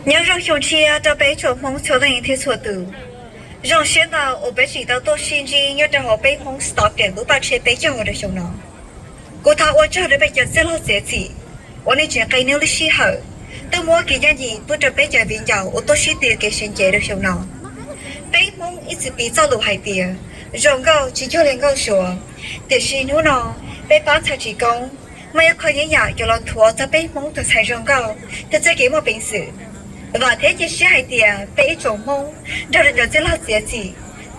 Nyob zoo xyoo tshiab rau peb tsoom Hmoob txhua leej thiab txhua tus. Zoo siab ntau uas peb tseem tau tuaj sib ntsib nyob rau hauv peb Hmoob Stockton lub paj tsheb peb caug rau xyoo no. Kuv thov ua tsaug rau peb cov txwj laug txiav txim uas nej tseem qee nej lub sij hawm tuaj muab kev ncaj ncees pub rau peb cov viv ncaus uas tuaj sib tw kev sib ncaim rau xyoo no. Peb Hmoob ib txwm piv txoj lus hais tias zoo nkauj tsis cuag li nkauj Suav, tiam sis hnub no peb pab ntxhais tsis koob muaj ib qho nyiaj yam yuav los thuav txog peb Hmoob tus ntxhais zoo nkauj thiab txoj kev muaj peev xwm. Vam thiab cia siab hais tias peb ib tsoom Hmoob nrog rau cov txwj laug txiav txim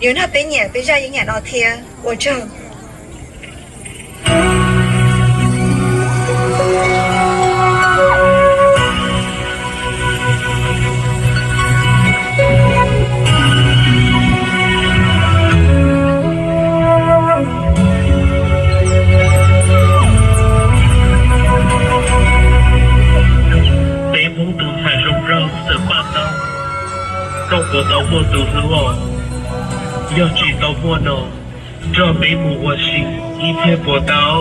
yuav nrog peb nyiam peb zaj yeeb yam no thiab. Ua tsaug. Peb Hmoob tus ntxhais zoo nraug txawm paj tau, koj puas tau muaj tus hlub? Yog tsis tau muaj no, nrog peb mus ua si ib pliag puas tau?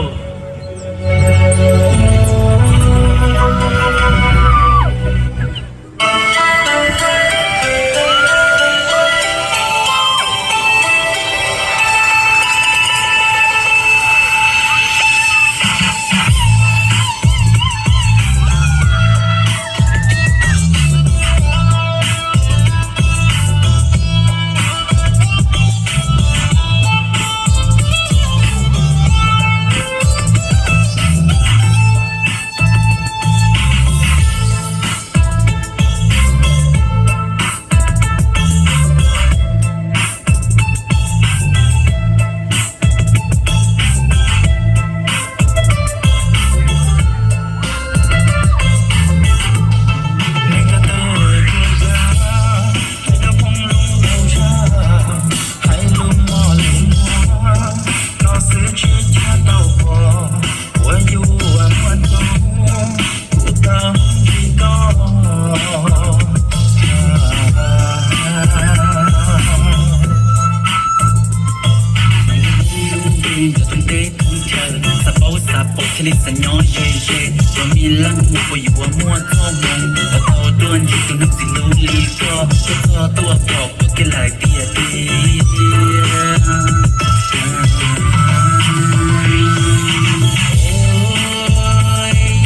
Xav paub xav pom thiaj li xav nyob ze ze, tus me leej muam puas yuav muaj txoj hmoo uas tau tuaj ntsib tus neeg txiv hlub li koj, tuaj txog tuaj pom koj kiag lawm tiag tiag.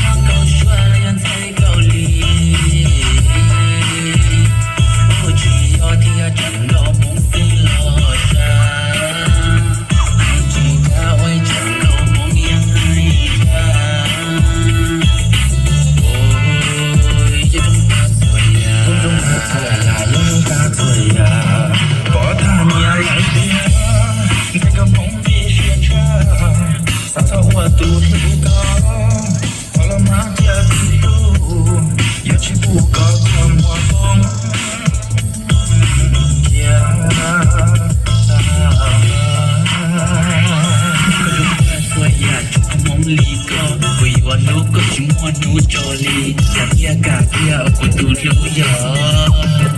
Yog Kaus Suav los yog ntxhais Kaus Lim, tsis yog thiaj tseem nrog Hmoob xwb los sav, tsis yog ua tseem nrog Hmoob yeej hais tias, pom thaj nyiam lawm tiag, ntshai koj Hmoob pib siab tshaj, xav txhob ua tus hlub koj, qhov los mas cia tus hlub, yuav tsis pub koj kua muag poob cia. Koj hlub txhua yam tsuas Hmoob li koj, kuv yuav hlub koj tsis muaj hnub tso li, kam tiag kam tiag kuv tus hlub yog.